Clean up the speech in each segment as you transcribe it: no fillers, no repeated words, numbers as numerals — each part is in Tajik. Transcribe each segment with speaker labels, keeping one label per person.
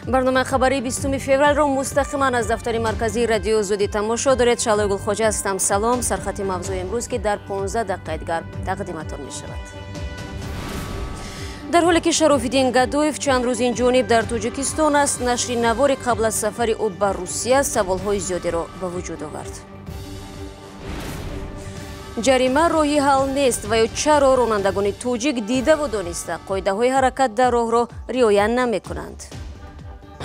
Speaker 1: Барномаи хабарии 20 февралро мустақиман аз дафтари марказии радиои Озодӣ тамошо доред. Шаҳлои Гулхоҷа ҳастам. Салом. Сархати мавзӯи имрӯз, ки дар 15 дақиқаи дигар тақдиматон мешавад. Дар ҳоле ки Шарофиддин Гадоев чанд рӯз инҷониб дар Тоҷикистон аст, нашри навори қабл аз сафари ӯ ба Русия саволҳои зиёдеро ба вуҷуд овард. Ҷарима роҳи ҳал нест ва ё чаро ронандагони тоҷик дидаву дониста қоидаҳои ҳаракат дар роҳро риоя намекунанд?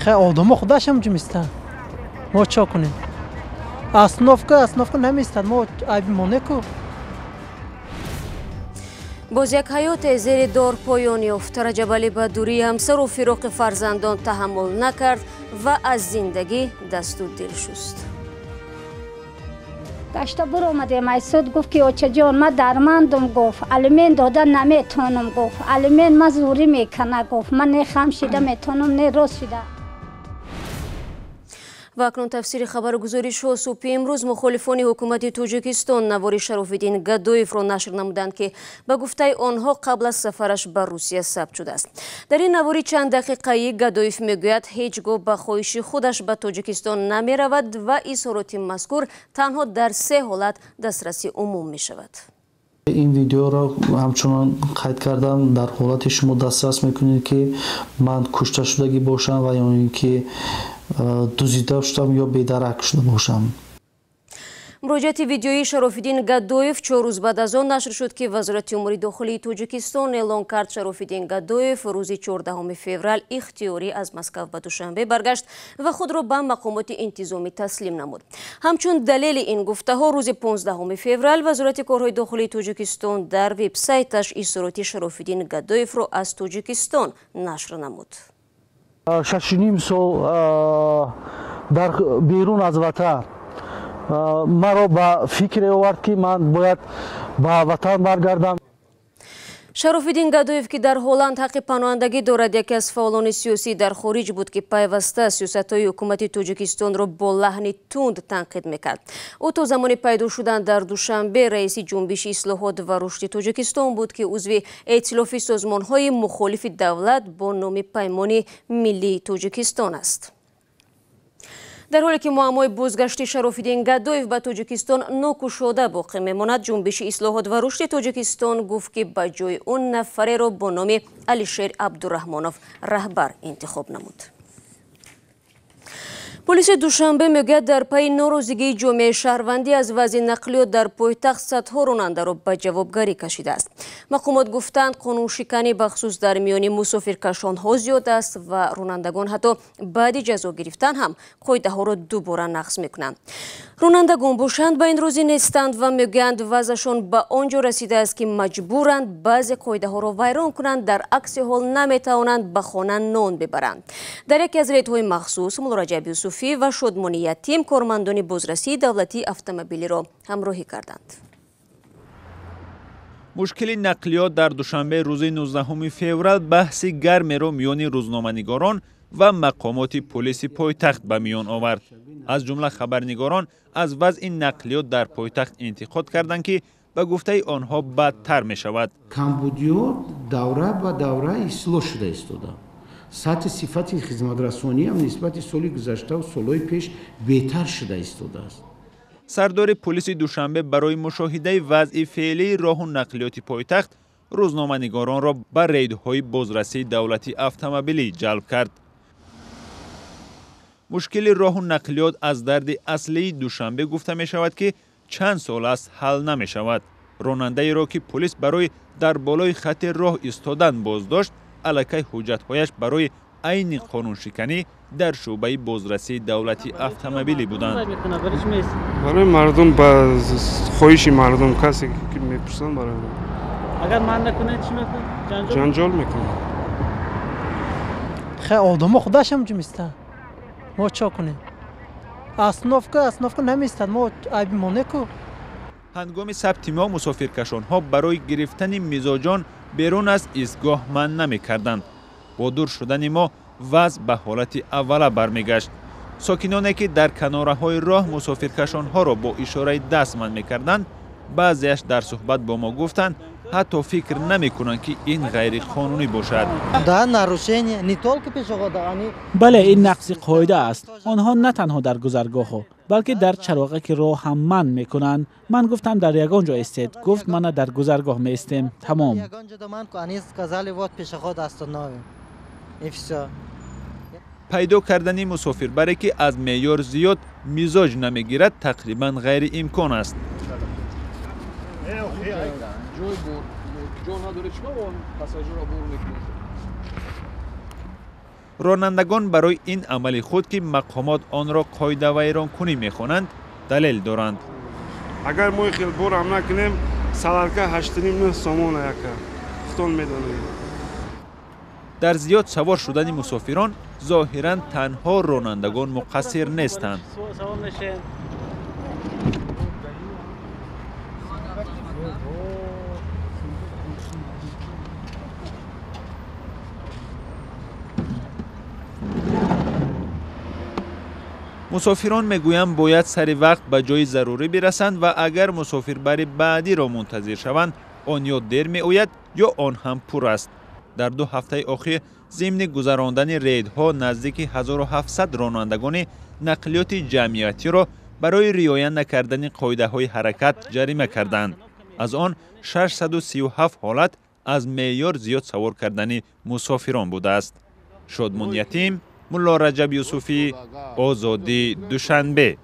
Speaker 2: Хе одамо худаш ҳамҷу мистанд. Мо чо кунем? Остановка намистад. Мо айби мо неку.
Speaker 1: Боз як ҳаёте зери дор поён ёфт. Раҷабалӣ ба дурии ҳамсару фироқи фарзандон таҳаммул накард ва аз зиндагӣ дасту дил шуст.
Speaker 3: Гашта буромадем, айсуд гуфт, ки очаҷон, ман дармандум, гуфт, алимент дода наметонам, гуфт, алимент ма зурӣ мекана, гуфт, ман не хам шида метонам, не рост шида.
Speaker 1: Ва акнун тафсири хабару гузоришҳо. Субҳи имрӯз мухолифони ҳукумати Тоҷикистон навори Шарофиддин Гадоевро нашр намуданд, ки ба гуфтаи онҳо қабл аз сафараш ба Русия сабт шудааст. Дар ин навори чанд дақиқаӣ Гадоев мегӯяд, ҳеҷ гоҳ ба хоҳиши худаш ба Тоҷикистон намеравад ва изҳороти мазкур танҳо дар се ҳолат дастраси умум мешавад.
Speaker 4: Ин видеоро ҳамчунон қайд кардам, дар ҳолати шумо дастрас мекунед, ки ман кушта шудагӣ бошам ва ё ин ки дуздида шудам ё бедарак шуда бошам.
Speaker 1: Муроҷиати видеоии Шарофиддин Гадоев 4 рӯз баъд аз он нашр шуд, ки Вазорати умури дохилии Тоҷикистон эълон кард, Шарофиддин Гадоев рӯзи 14 феврал ихтиёрӣ аз Москав ба Душанбе баргашт ва худро ба мақомоти интизомӣ таслим намуд. Ҳамчун далели ин гуфтаҳо, рӯзи 15 феврал Вазорати корҳои дохилии Тоҷикистон дар вебсайташ изҳороти Шарофиддин Гадоевро аз Тоҷикистон нашр намуд.
Speaker 4: 6,5 сол дар берун аз ватан маро ба фикре овард, ки ман бояд ба ватан баргардам.
Speaker 1: Шарофиддин Гадоев, ки дар Ҳолланд ҳаққи паноҳандагӣ дорад, яке аз фаъолони сиёсӣ дар хориҷ буд, ки пайваста сиёсатҳои ҳукумати Тоҷикистонро бо лаҳни тунд танқид мекард. Ӯ то замони пайдо шудан дар Душанбе раиси Ҷунбиши ислоҳот ва рушди Тоҷикистон буд, ки узви эътилофи созмонҳои мухолифи давлат бо номи Паймони миллии Тоҷикистон аст. Дар ҳоле ки муаммои бозгашти Шарофиддин Гадоев ба Тоҷикистон нокушода боқӣ мемонад, Ҷунбиши ислоҳот ва рушди Тоҷикистон гуфт, ки ба ҷои ӯ нафареро бо номи Алишер Абдураҳмонов раҳбар интихоб намуд. Полиси Душанбе мегӯяд, дар пайи норозигии ҷомеаи шаҳрвандӣ аз вазъи нақлиёт дар пойтахт садҳо ронандаро ба ҷавобгарӣ кашидааст. Мақомот гуфтанд, қонуншиканӣ бахусус дар миёни мусофиркашонҳо зиёд аст ва ронандагон ҳатто баъди ҷазо гирифтан ҳам қоидаҳоро дубора нақз мекунанд. Ронандагон бошанд, ба ин розӣ нестанд ва мегӯянд, вазъашон ба он ҷо расидааст, ки маҷбуранд баъзе қоидаҳоро вайрон кунанд, дар акси ҳол наметавонанд ба хона нон бибаранд. Дар яке аз рейдҳои махсус Муллораҷаб Юсуфӣ ва Шодмони Ятим кормандони бозрасии давлатии автомобилиро ҳамроҳӣ карданд.
Speaker 5: Мушкили нақлиёт дар Душанбе рӯзи 19 феврал баҳси гармеро миёни рӯзноманигорон ва мақомоти полиси пойтахт ба миён овард. Аз ҷумла хабарнигорон аз вазъи нақлиёт дар пойтахт интиқод карданд, ки ба гуфтаи онҳо бадтар мешавад.
Speaker 6: Камбудиҳо давра ба давра ислоҳ шуда истода, сатҳи сифати хизматрасониам нисбати соли гузаштаву солҳои пеш беҳтар шуда истодааст.
Speaker 5: Сардори полиси Душанбе барои мушоҳидаи вазъи феълии роҳу нақлиёти пойтахт рӯзноманигоронро ба рейдҳои бозрасии давлатии автомобилӣ ҷалб кард. Мушкили роҳу нақлиёт аз дарди аслии Душанбе гуфта мешавад, ки чанд сол аст ҳал намешавад. Ронандаеро, ки полис барои дар болои хатти роҳ истодан боздошт, аллакай ҳуҷҷатҳояш барои айни қонуншиканӣ дар шӯъбаи бозрасии давлатии автомобилӣ буданд.
Speaker 7: Барои мардум, ба хоҳиши мардум, касе ки мепурсанд, барои
Speaker 8: Агар ман накунед, чӣ мекунед?
Speaker 7: Ҷанҷол мекунад.
Speaker 2: Хе одамо худаш ҳамҷу мистанд. Мо чо кунем? Остановка намистад. Мо айби мо неку.
Speaker 5: Ҳангоми сабти мо мусофиркашонҳо барои гирифтани мизоҷон берун аз истгоҳ манъ намекарданд. Бо дур шудани мо вазъ ба ҳолати аввала бармегашт. Сокиноне, ки дар канораҳои роҳ мусофиркашонҳоро бо ишораи даст манъ мекарданд, баъзеаш дар суҳбат бо мо гуфтанд, Ҳатто фикр намекунанд, ки ин ғайриқонунӣ бошад.
Speaker 8: Бале, ин нақзи қоида аст. Онҳо на танҳо дар гузаргоҳҳо, балки дар чароғаки роҳ ҳам манъ мекунанд. Ман гуфтам, дар ягон ҷо истед, гуфт, мана дар гузаргоҳ меистем, тамом.
Speaker 5: Пайдо кардани мусофирбаре, ки аз меъёр зиёд мизоҷ намегирад, тақрибан ғайриимкон аст. Ронандагон барои ин амали худ, ки мақомот онро қоидавайронкунӣ мехонанд, далел доранд.
Speaker 7: Агар мо хел борам накунем, саларка 8,5-9 сомона яка. Худтон медонед.
Speaker 5: Дар зиёд савор шудани мусофирон зоҳиран танҳо ронандагон муқассир нестанд. Мусофирон мегӯянд, бояд сари вақт ба ҷои зарурӣ бирасанд ва агар мусофирбари баъдиро мунтазир шаванд, он ё дер меояд, ё он ҳам пур аст. Дар 2 ҳафтаи охир зимни гузарондани рейдҳо наздики 1700 ронандагони нақлиёти ҷамъиятиро барои риоя накардани қоидаҳои ҳаракат ҷарима карданд. Аз он 637 ҳолат аз меъёр зиёд савор кардани мусофирон будааст. Шодмон Ятим, Мулло Раҷаб Юсуфӣ, Озодӣ, Душанбе.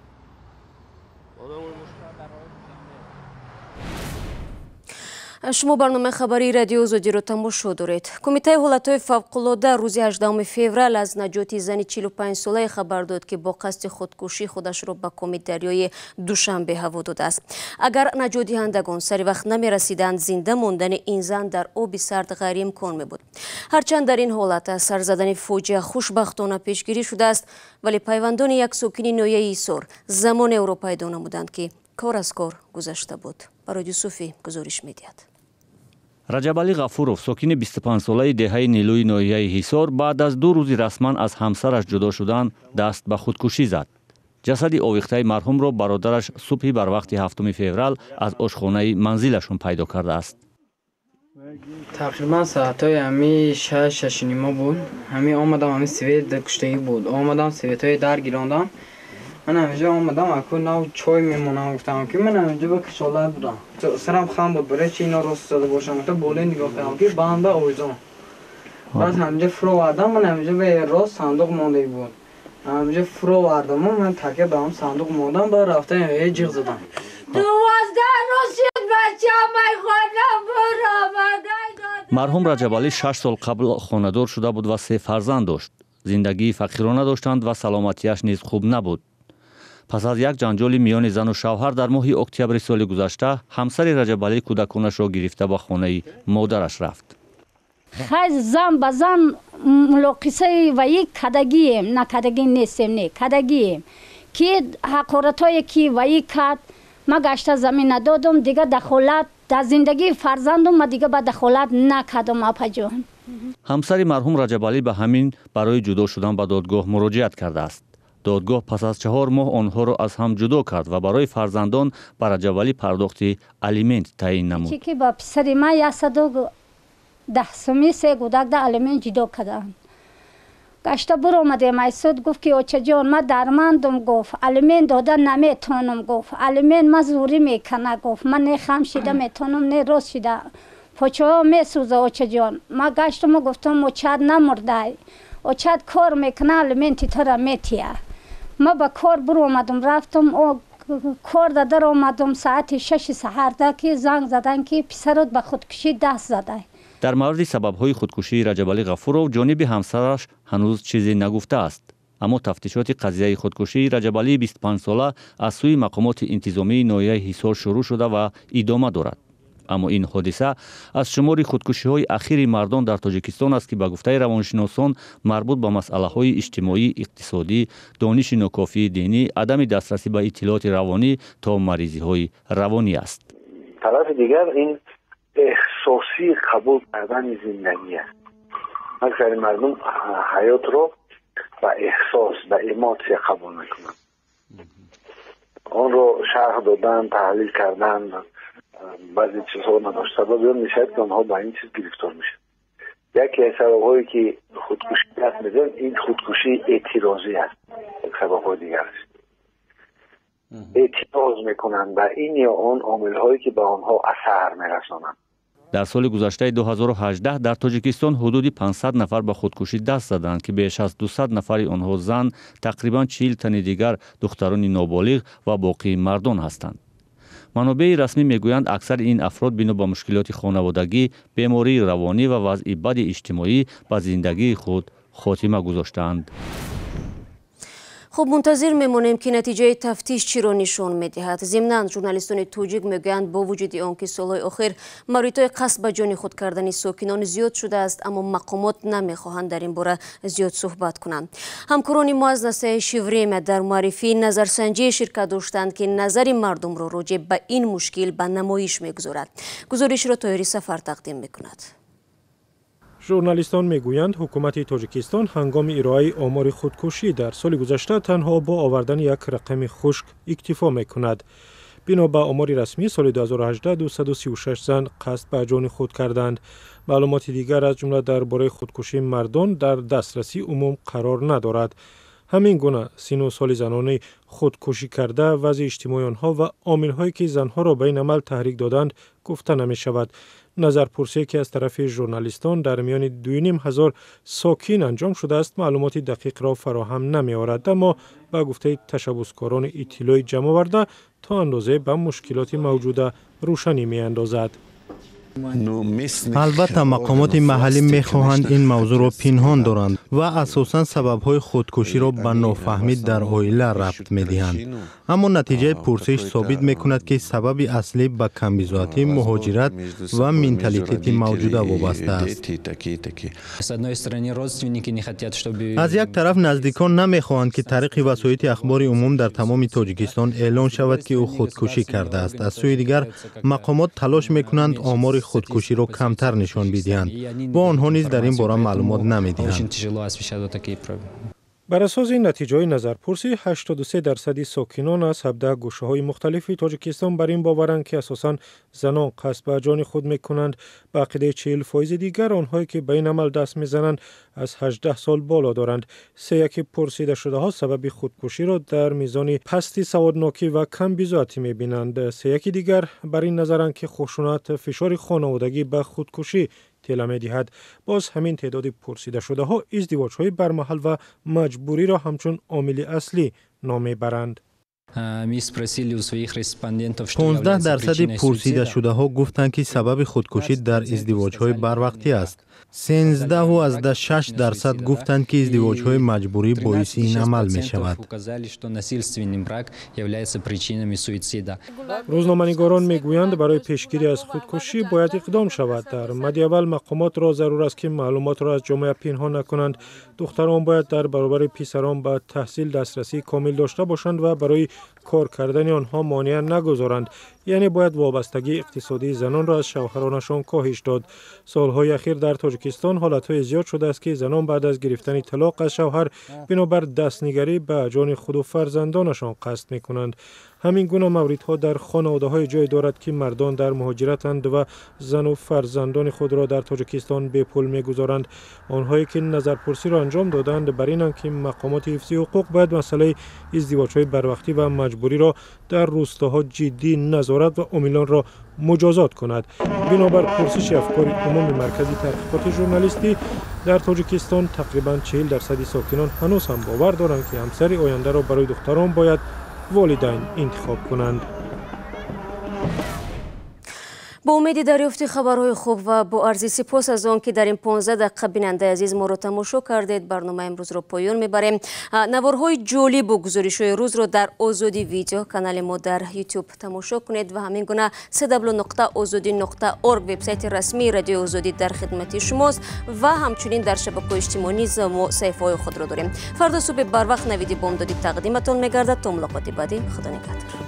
Speaker 1: Шумо барномаи хабарии Радиои Озодиро тамошо доред. Кумитаи ҳолатҳои фавқулода рӯзи 18 феврал аз наҷоти зани 45-солае хабар дод, ки бо қасди худкушӣ худашро ба коми дарёи Душанбе ҳаво додааст. Агар наҷотдиҳандагон сари вақт намерасиданд, зинда мондани ин зан дар оби сард ғайриимкон мебуд. Ҳарчанд дар ин ҳолат аз сар задани фоҷиа хушбахтона пешгирӣ шудааст, вале пайвандони як сокини ноҳияи Ҳисор замоне ӯро пайдо намуданд, ки кор аз кор гузашта буд. Барои Юсуфӣ гузориш медиҳад.
Speaker 9: Раҷабалӣ Ғафуров, сокини 25-солаи деҳаи Нилӯи ноҳияи Ҳисор, баъд аз 2 рӯзи расман аз ҳамсараш ҷудо шудан даст ба худкушӣ зад. Ҷасади овехтаи марҳумро бародараш субҳи барвақти 7 феврал аз ошхонаи манзилашон пайдо кардааст.
Speaker 10: Тақрибан соатҳои ҳами 6-6:30 буд. Ҳами омадам, ҳами свет куштагӣ буд. Омадам, светҳои дар гирондам. Ман ҳаминҷо омадам, аку нав чой мемонам, гуфтам, ки ман ҳаминҷо ба кишолат будам. Сарам хам буд, барои чи ино рост истода бошам, гуфта болои нигоҳ кардам, ки банда овезон. Баъд ҳаминҷо фуровардам, ман ҳаминҷо ба рост сандуқ мондагӣ буд. Ҳаминҷо фуровардам, ман такя ба ҳам сандуқ мондам, баъд рафтам ҷиғ задам.
Speaker 11: 12 рӯз шуд бачаам хона буромада.
Speaker 9: Марҳум Раҷабалӣ 6 сол қабл хонадор шуда буд ва 3 фарзанд дошт. Зиндагии фақирона доштанд ва саломатиаш низ хуб набуд. Пас аз як ҷанҷоли миёни зану шавҳар дар моҳи октябри соли гузашта ҳамсари Раҷабалӣ кӯдаконашро гирифта ба хонаи модараш рафт.
Speaker 3: Хай зан ба зан мулоқисаи ваи кадагием, на кадагӣ нестем, не кадагием, ки ҳақоратҳое ки ваи кард, ма гашта замин надодум, дига дахолат дар зиндагии фарзандум ма дига ба дахолат накардум, апаҷон.
Speaker 9: Ҳамсари марҳум Раҷабалӣ ба ҳамин барои ҷудо шудан ба додгоҳ муроҷиат кардааст. Додгоҳ пас аз 4 моҳ онҳоро аз ҳам ҷудо кард ва барои фарзандон ба Раҷабалӣ пардохти алимент таъин намуд.
Speaker 3: Ки ба писари ман 110 сомӣ се гудак да алимент ҷудо карданд. Гашта буромадем ай суд, гуфт ки очаҷон, ман дармандум, гуфт, алимент дода наметонам, гуфт, алимент ман зурӣ мекана, гуфт, ман не хам шида метонам, не рост шида, почаҳо месӯза очаҷон. Ман гаштуму гуфтам, очат намурдай, очат кор мекуна, алименти тура метия. Ма ба кор буромадам, рафтам, кор да даромадам соати 6 саҳарда, ки занг задан, ки писарот ба худкушӣ даст задай.
Speaker 9: Дар мавриди сабабҳои худкушии Раҷабалӣ Ғафуров ҷониби ҳамсараш ҳанӯз чизе нагуфтааст. Аммо тафтишоти қазияи худкушии Раҷабалии 25-сола аз сӯи мақомоти интизомии ноҳияи Ҳисор шурӯъ шуда ва идома дорад. Аммо ин ҳодиса аз шумори худкушиҳои ахири мардон дар Тоҷикистон аст, ки ба гуфтаи равоншиносон марбут ба масъалаҳои иҷтимоӣ, иқтисодӣ, дониши нокофии динӣ, адами дастрасӣ ба иттилооти равонӣ то маризиҳои равонӣ аст.
Speaker 12: Тарафи дигар ин эҳсосӣ қабул кардани зиндагӣ аст. Аксари мардум ҳаётро ба эҳсос, ба эмотсия қабул мекунанд. Онро шарҳ додан, таҳлил кардан, баъзе чизҳо надошт. Сабаби он мешавад, ки онҳо ба ин чиз гирифтор мешаванд. Яке аз сабабҳое, ки худкушӣ аст, мегӯянд, ин худкушии эътирозӣ аст. Сабабҳои дигар аст, эътироз мекунанд ба ин ё он омилҳое, ки ба онҳо асар мерасонанд.
Speaker 9: Дар соли гузаштаи 2018 дар Тоҷикистон ҳудуди 500 нафар ба худкушӣ даст заданд, ки беш аз 200 нафари онҳо зан, тақрибан 40 тани дигар духтарони ноболиғ ва боқии мардон ҳастанд. Манобеи расмӣ мегӯянд, аксари ин афрод бино ба мушкилоти хонаводагӣ, бемории равонӣ ва вазъи бади иҷтимоӣ ба зиндагии худ хотима гузоштаанд.
Speaker 1: Хуб, мунтазир мемонем, ки натиҷаи тафтиш чиро нишон медиҳад. Зимнан, журналистони тоҷик мегӯянд, бо вуҷуди он ки солҳои охир мавридҳои қасд ба ҷони худ кардани сокинон зиёд шудааст, аммо мақомот намехоҳанд дар ин бора зиёд суҳбат кунанд. Ҳамкорони мо аз Настоящее время дар муаррифии назарсанҷие ширкат доштанд, ки назари мардумро роҷеъ ба ин мушкил ба намоиш мегузорад. Гузоришро Тоҳири Сафар тақдим мекунад.
Speaker 13: Журналистон мегӯянд, ҳукумати Тоҷикистон ҳангоми ироаи омори худкушӣ дар соли гузашта танҳо бо овардани як рақами хушк иктифо мекунад. Бино ба омори расмӣ, соли 2018 236 зан қасд ба ҷони худ карданд. Маълумоти дигар, аз ҷумла дар бораи худкушии мардон, дар дастрасии умум қарор надорад. Ҳамин гуна сину соли занони худкушӣ карда, вазъи иҷтимоии онҳо ва омилҳое, ки занҳоро ба ин амал таҳрик доданд, гуфта намешавад. Назарпурсие, ки аз тарафи журналистон дар миёни 2500 сокин анҷом шудааст, маълумоти дақиқро фароҳам намеорад, аммо ба гуфтаи ташаббускорони иттилои ҷамъоварда, то андозе ба мушкилоти мавҷуда рӯшанӣ меандозад.
Speaker 14: Албатта, мақомоти маҳаллӣ мехоҳанд ин мавзӯъро пинҳон доранд ва асосан сабабҳои худкуширо ба нофаҳмӣ дар оила рабт медиҳанд. Аммо натиҷаи пурсиш собит мекунад, ки сабаби аслӣ ба камбизоатӣ, муҳоҷират ва менталитети мавҷуда вобаста аст. Аз як тараф, наздикон намехоҳанд, ки тариқи васоити ахбори умум дар тамоми Тоҷикистон эълон шавад, ки ӯ худкушӣ кардааст. Аз сӯи дигар, мақомот талош мекунанд омори худкуширо камтар нишон бидиҳанд ва онҳо низ дар ин бора маълумот намедиҳанд.
Speaker 13: Бар асоси натиҷаҳои назарпурсӣ, 83% сокинон аз 17 гӯшаҳои мухталифи Тоҷикистон бар ин боваранд, ки асосан занон қасд ба ҷони худ мекунанд. Ба ақидаи 40% дигар, онҳое, ки ба ин амал даст мезананд, аз 18 сол боло доранд. Сеяки пурсидашудаҳо сабаби худкуширо дар мизони пасти саводнокӣ ва камбизоатӣ мебинанд. Сеяки дигар бар ин назаранд, ки хушунат, фишори хонаводагӣ ба худкушӣ тела медиҳад. Боз ҳамин теъдоди пурсидашудаҳо издивоҷҳои бармаҳал ва маҷбуриро ҳамчун омили аслӣ ном мебаранд.
Speaker 14: 15% пурсидашудаҳо гуфтанд, ки сабаби худкушӣ дар издивоҷҳои барвақтӣ аст. 13,6% гуфтанд, ки издивоҷҳои маҷбурӣ боиси ин амал мешавад.
Speaker 13: Рӯзноманигорон мегӯянд, барои пешгирӣ аз худкушӣ бояд иқдом шавад. Дар мадди аввал мақомотро зарур аст, ки маълумотро аз ҷомеа пинҳон накунанд. Духтарон бояд дар баробари писарон ба таҳсил дастрасии комил дошта бошанд ва барои кор кардани онҳо монеа нагузоранд. Яъне бояд вобастагии иқтисодии занонро аз шавҳаронашон коҳиш дод. Солҳои ахир дар Тоҷикистон ҳолатҳое зиёд шудааст, ки занон баъд аз гирифтани талоқ аз шавҳар бинобар дастнигарӣ ба ҷони худу фарзандонашон қасд мекунанд. Ҳамин гуна мавридҳо дар хонаводаҳое ҷой дорад, ки мардон дар муҳоҷиратанд ва зану фарзандони худро дар Тоҷикистон бепул мегузоранд. Онҳое, ки назарпурсиро анҷом доданд, бар инанд, ки мақомоти ҳифзи ҳуқуқ бояд масъалаи издивоҷҳои барвақтӣ ва маҷбуриро дар рӯстоҳо ҷиддӣ назорат ва омилонро муҷозот кунад. Бинобар пурсиши афкори умуми Маркази таҳқиқоти журналистӣ, дар Тоҷикистон тақрибан 40% сокинон ҳанӯз ҳам бовар доранд, ки ҳамсари ояндаро барои духтарон бояд волидайн интихоб кунанд.
Speaker 1: Бо умеди дарёфти хабарҳои хуб ва бо арзи сипос аз он, ки дар ин 15 дақиқа, бинандаи азиз, моро тамошо кардед, барномаи имрӯзро поён мебарем. Наворҳои ҷолибу гузоришҳои рӯзро дар Озодӣ Видео, канали мо дар Ютуб, тамошо кунед ва ҳамин гуна cw.ozodi.org, вебсайти расмии Радиои Озодӣ, дар хидмати шумост ва ҳамчунин дар шабакаҳои иҷтимоӣ низ мо саҳифаҳои худро дорем. Фардо субҳи барвақт Навиди бомдодӣ тақдиматон мегардад. То мулоқоти баъдӣ, Худо нигаҳдор.